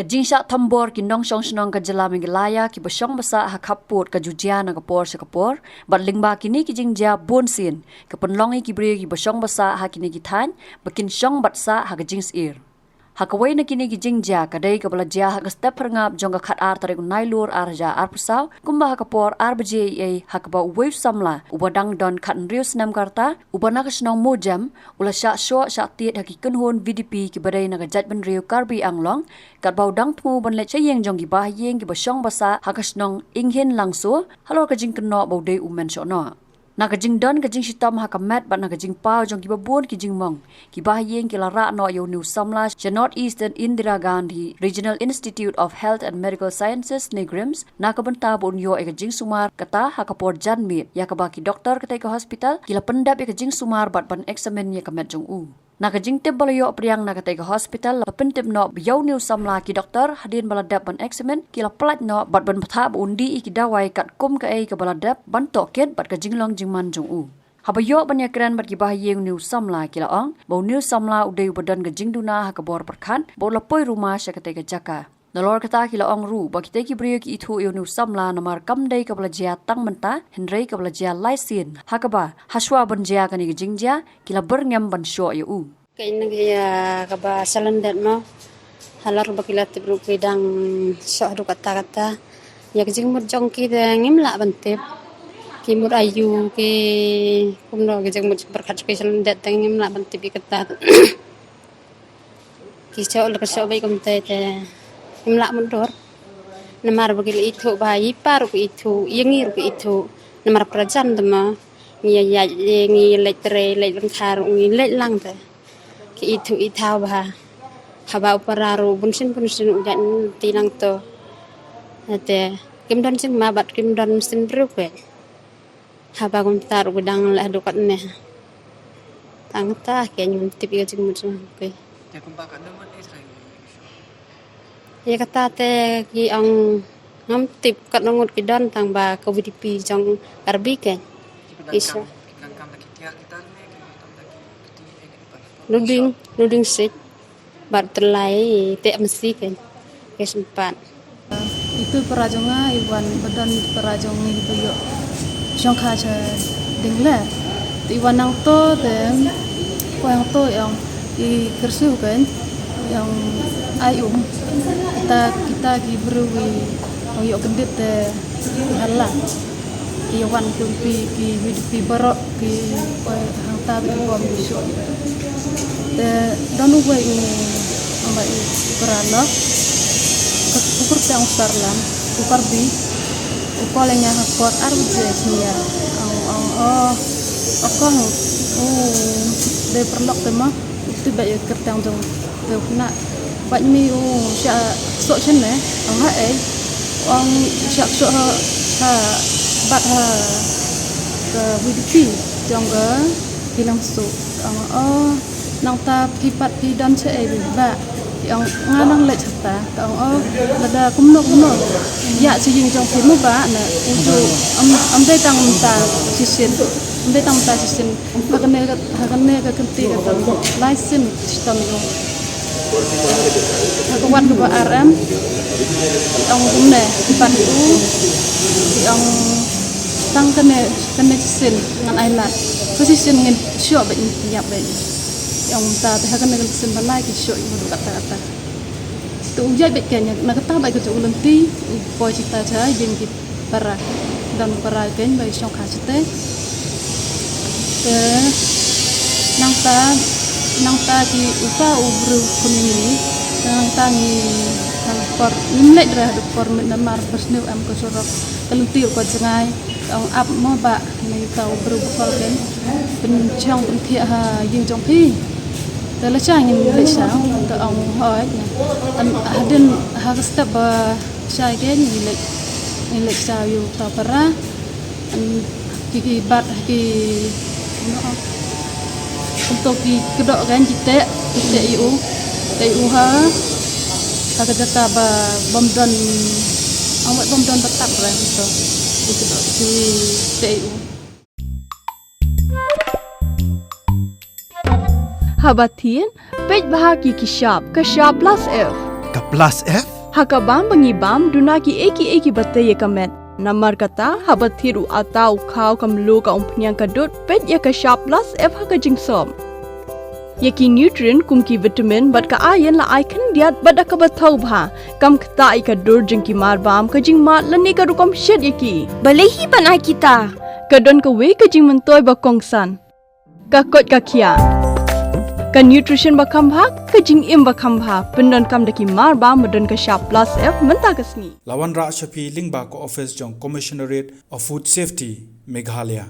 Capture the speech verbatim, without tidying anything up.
Jingshah thombor ki nongshong shnong ka jylla Meghalaya kiba shong ba sah ha khappud ka ju jia na ka por sha ka por, bad lyngba kine ki jingjia bun sien, ka pynlong ïa ki briew kiba shong ba sah ha kine ki thaiñ ba kin shong bad sah ha ka jingsyier. Ha kawei na kine ki jingjia ka dei kaba la jia ha ka step pyrngap jong ka khatar tarik u Nailur ar hajar arphew saw, kumba ha ka por ar baje eiei ha kaba uwei u samla uba dang don khathynriew snem ka rta, uba na ka shnong Mawjem, u la shah shoh shah tied ha ki kynhun V D P kiba dei na ka jaitbynriew Karbi Anglong, katba u dang thmu ban leit sha ïing jong ki bahaïing kiba shong ba sah ha ka shnong Inghin Langso, halor ka jingkynnoh ba u dei u men shoh noh. Na ka jingdon ka jingshitom ha ka met bad na ka jingpaw jong kiba bun ki jingmong, ki bahaïing ki la rah noh ïa une u samla sha North Eastern Indira Gandhi Regional Institute of Health and Medical Sciences, NEIGRIHMS, na ka bynta ba un ïoh ïa ka jingsumar, kata ha ka por janmiet, ïa kaba ki doktor katei ka hospital ki la pyndep ïa ka jingsumar bad ban eksamin ïa ka met jong u. Na ka jingtip ba la ïoh pdiang na katei ka hospital, la pyntip noh ba ïa une u samla ki doktor, hadien ba la dep ban eksamin, ki la pyllait noh bad ban bthah ba un dih ïa ki dawai katkum kaei kaba la dep ban tohkit bad ka jinglong jingman jong u. Haba ïoh ban ïakren bad ki bahaïing une u samla, ki la ong ba une u samla u dei uba don ka jingduna ha ka bor pyrkhat ba u la poi ruma sha katei ka jaka. Nalor kata ki la ong ruh ba kitei ki briew ki ithuh ïa une u samla namar kam dei kaba la jia tang mynta, hynrei kaba la jia lai sien, ha kaba ha shuwa ban jia kane ka jingjia ki la byrngem ban shoh ïa u. Kane ka ïa kaba sha lyndet mo. Halor ba ki la tip ruh ki dang shoh haduh katta katta. Ïa ka jingmut jong ki te ngim lah ban tip. Ki mut aïu, ki kumno, ka jingmut pyrkhat ki sha lyndet te ngim lah ban tip ïa kata. Ki shoh la ka shoh beit kumta te ngim lah mutdur. Namar ba ki la ithuh ba ïa i pa ruh ki ithuh, ïa ngi ruh ki ithuh. Namar para jan te mo, ngi ïa ïaid, ngi leit trei, leit lyngkha ruh ngi leit lang te. Ki ithuh i thaw bha. Haba u para ruh bunsien bunsien u ïaid ti nangto. Te kim don jingma bad kim don mynsiem briew keiñ. Haba kumta ruh ki dang leh haduh katne. Tang kata keiñ ngam tip ïa ka jingmut jong ki. Ïa kumba katno ngut eh trai? Ïa kata te ki ong ngam tip katno ngut ki don, tang ba ka V D P jong Karbi keiñ. Ki donkam, ki donkam da ki tiar ki tar ne, ki donkam da ki kti ne, ki donkam da ki Nuding, nuding sik. Bad tylli te masi keiñ. Ki sympat. Itu para jong nga, i wan ba don para jong ngi ba ïoh shongkha sha Dingle. Te i wan nangto te ko hangto ïong i kyrsiew keiñ, ïong ai um. Kita, kita ki briew i ïoh kyndit te i hala. Ki ïa wan ki, ki, ki, ki baroh ki, eh, hangta ki bom ki shuh. Te don uwei u, amba u para lok. Ka u kyrteng u Sarlam, u Karbi. U call ïa nga ha por ar baje sñiaw. Ong, ong, oh, oh, kong, oh, dei paralok te mo. Te bad ïa kyrteng jong te u khynnah. Bad mi u shah ksoh shane, ong ha ei. Ong shah ksoh ha, ha, bad ha ka V D P jong ka Bilang Su. Ong, oh, nangta phi pat phi don shaei ba. Ong nga nang leit hata. Ong, oh, lada kumno kumno. Ïa sha ïing jong phi mo ba na u ju am, am dei tang mynta shisien. Am dei tang mynta shisien. Ha kane ka, ha kane ka kynti ka tam lai sien shitom ïa u. Ha ka wat kaba ar em. Ong kumne, ki pat u, ong tang kane, kane shisien ngan ai lad. Ka shisien ngin shoh bad ngin ïap bad. Ong ta te ha kane ka shisien ba lai ki shoh ïa u katta katta. Te u ïaid bad kane, na kata bad ka jong u lynti, u poi shata sha ïing ki para, don para kane ba i shongkha shate. Te nangta, nangta ki u pa u briew kumne, nangta ngi, nang por, ngim leit re haduh por mynta namar ba sniew em ka surok, ka lynti ka jngai, ka ong ap mo ba, nangta u briew ba kol kane, pynshong pynthiah ha ïing jong phi. Te lashai ngin leit sha, te ong hooid, na. Em, hadien ha ka step ba shai ke ngi leit, ngi leit sha ïa uta u para. Em, ki, ki bat, ki, no, kumto ki kdoh kan ki teh, ki teh ïa u, teh ïa u ha, ha ka jaka ba bym don, ong wat bym don ba tap re kumto. Ki kdoh, ki teh ïa u. Haba thied, peit bha ki, ki shap, ka shap plus F. Ka plus F? Ha ka bam ba ngi bam, duna kiei kiei kiba tei ïa ka met. Namar kata, haba thied u atta, u khaw, ka mluh, ka umphniang, ka dud, peit ïa ka Shap Plus F ha ka jingsop. Ïa ki nutrient kum ki vitamin bad ka iron la ai khyndiat bad da kaba thaw bha. Kam ktah ïa ka dur jong ki marbam, ka jingmad lane ka rukom shet ïa ki. Balei hi ban ai kita? Ka don kawei ka jingmyntoi ba kongsan. Ka koit ka khiah. Ka nutrition ba kham bha, ka jingim ba kham bha. Pyndonkam da ki marbam ba don ka Shap Plus F mynta ka sngi. La wanrah sha phi lyngba ka office jong Commissionerate of Food Safety, Meghalaya.